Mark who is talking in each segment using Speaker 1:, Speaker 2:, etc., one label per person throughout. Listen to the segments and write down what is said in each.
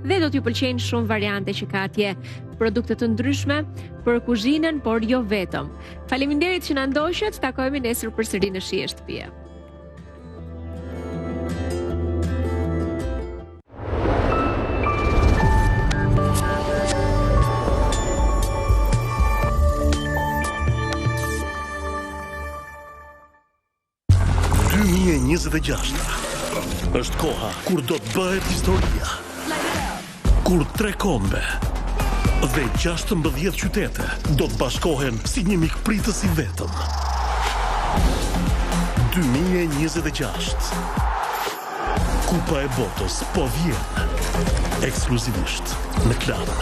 Speaker 1: dhe do t'ju pëlqejnë shumë variante që ka atje, produkte të ndryshme për kuzhinën, por jo vetëm. Faleminderit që na ndoqët, takohemi nesër përsëri në Shije Shtëpie.
Speaker 2: 2026 është koha kur do të bëhet historia. Kur tre kombe dhe 16 qytete do të bashkohen si një mikpritës i vetëm. 2026 Kupa e Botës po vjen ekskluzivisht në Klan.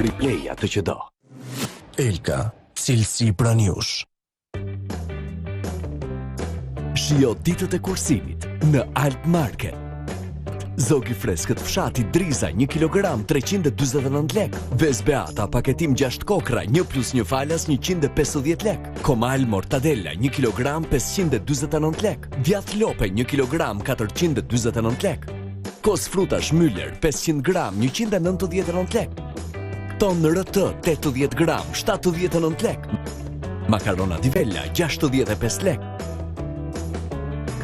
Speaker 3: Replay atë që do.
Speaker 4: Elka, cilësi pranë jush.
Speaker 3: Shijo ditët e kursimit në Alp Market. Zog i freskët fshati Driza 1 kg 349 lek. Vezë Beata paketim 6 kokrra 1 plus 1 falas 150 lek. Komal Mortadella 1 kg 549 lek. Djathë lope 1 kg 449 lek. Kos frutash Müller 500 gram 199 lek. Ton RT 80 gram 79 lek. Makarona Divella 65 lek.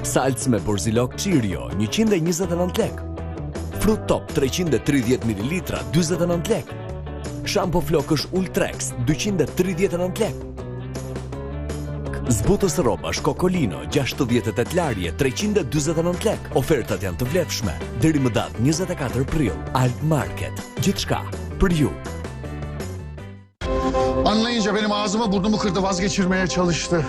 Speaker 3: Salcë me borzilok Cirio 129 lek. Fruit Top 330 ml 49 lek. Shampo flokësh Ultrex 239 lek. Zbutës rrobash Kokolino 68 larje 349 lek. Ofertat janë të vlefshme deri më datë 24 prill. Alp Market, gjithçka për ju.
Speaker 5: Anlayınca benim ağzımı burnumu kırdı vazgeçirmeye çalıştı.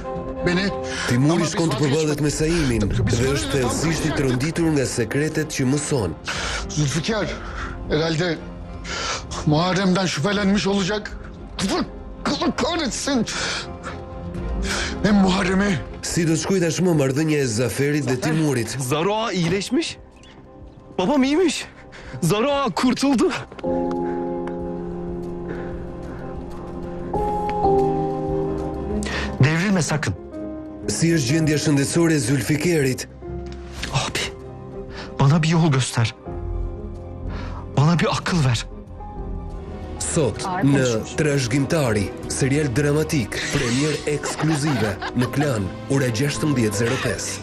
Speaker 5: Beni.
Speaker 6: Timuri shkon të përballet me Saimin dhe është thellësisht i tronditur nga sekretet që mëson.
Speaker 5: Zülfikar herhalde Muharrem'den şüphelenmiş olacak. Allah kahretsin. Hem Muharrem'i
Speaker 6: Si do të shkojë tashmë marrëdhënia e Zaferit dhe Timurit?
Speaker 7: Zaro ağa iyileşmiş. Babam iyiymiş. Zaro ağa kurtuldu.
Speaker 8: Devrilme sakın.
Speaker 6: Si është gjendja shëndetësore e Zylfikerit?
Speaker 8: Abi, bana bir yol göster. Bana bir akıl ver.
Speaker 6: Sot në Trashëgimtari, serial dramatik, premierë ekskluzive në Klan, ora 16:05.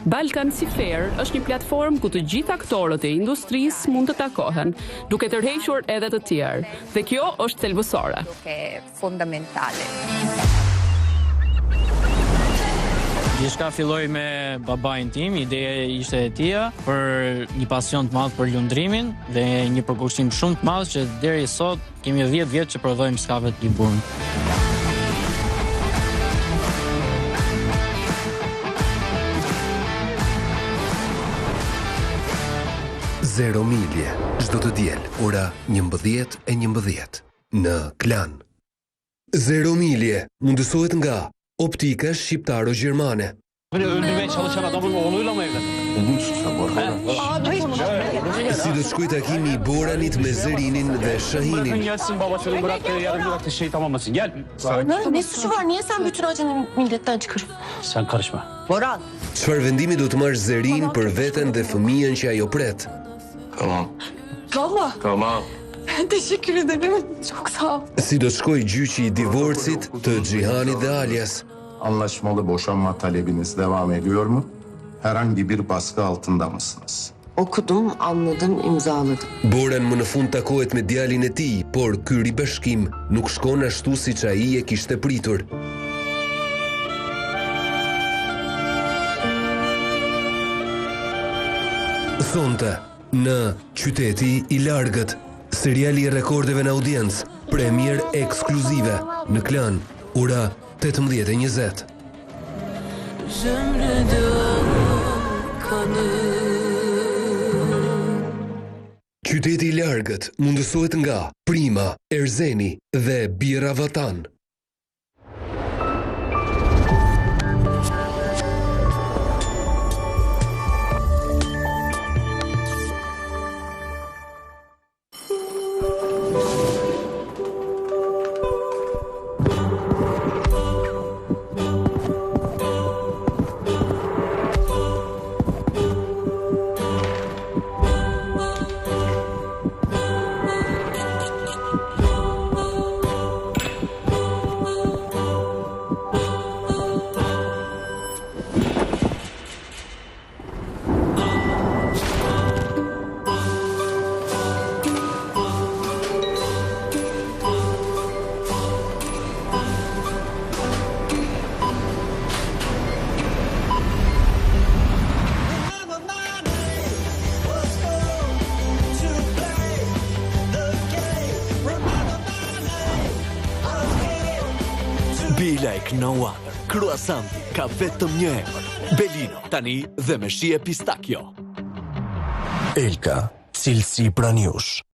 Speaker 9: Balkan Sea Fair është një platformë ku të gjithë aktorët e industrisë mund të takohen, duke tërhequr edhe të tjerë. Dhe kjo është thelbësore.
Speaker 10: Fondamentale.
Speaker 11: Gjithçka filloi me babain tim, ideja ishte e tija për një pasion të madh për lundrimin dhe një përkushtim shumë të madh që deri sot kemi 10 vjet që prodhojmë skafet Liburn.
Speaker 6: Zero milje, çdo të diel, ora 11 e 11. Në Klan. Zero milje mundësohet nga Optika Shqiptaro-Gjermane.
Speaker 7: Beni öldürmeye çalışan adamın oğluyla mı evlendin?
Speaker 6: Si do të shkojë takimi i Boranit me Zerinin dhe
Speaker 7: Bırakın
Speaker 6: Shahinin?
Speaker 7: gelsin babasının bıraktığı yarım bıraktığı şeyi tamamlasın. Gel.
Speaker 12: Ne, ne suçu var? Niye sen bütün acını milletten çıkarıyorsun?
Speaker 7: Sen karışma.
Speaker 10: Boran.
Speaker 6: Çfarë vendimi do të marrë Zerin për veten dhe fëmijën që ajo pret?
Speaker 4: Tamam.
Speaker 12: Valla.
Speaker 4: Tamam.
Speaker 12: Teşekkür ederim. Çok sağ ol.
Speaker 6: Si do të shkojë gjyqi i divorcit të Xhihanit dhe Alias?
Speaker 13: Anlaşmalı boşanma talebiniz devam ediyor mu? Herhangi bir baskı altında mısınız?
Speaker 12: Okudum, anladım, imzaladım.
Speaker 6: Boran më në fund takohet me djalin e tij, por ky ribashkim nuk shkon ashtu siç ai e kishte pritur. Sonte, në Qyteti i Largët, seriali i rekordeve në audiencë, premierë ekskluzive në Klan, ora 18:20. Qyteti i largët mundësohet nga Prima, Erzeni dhe Birra Vatan.
Speaker 3: Be like no other. Kruasanti ka vetëm një emër. Belino, tani dhe me shije pistakjo.
Speaker 4: Elka, cilësi pranë jush.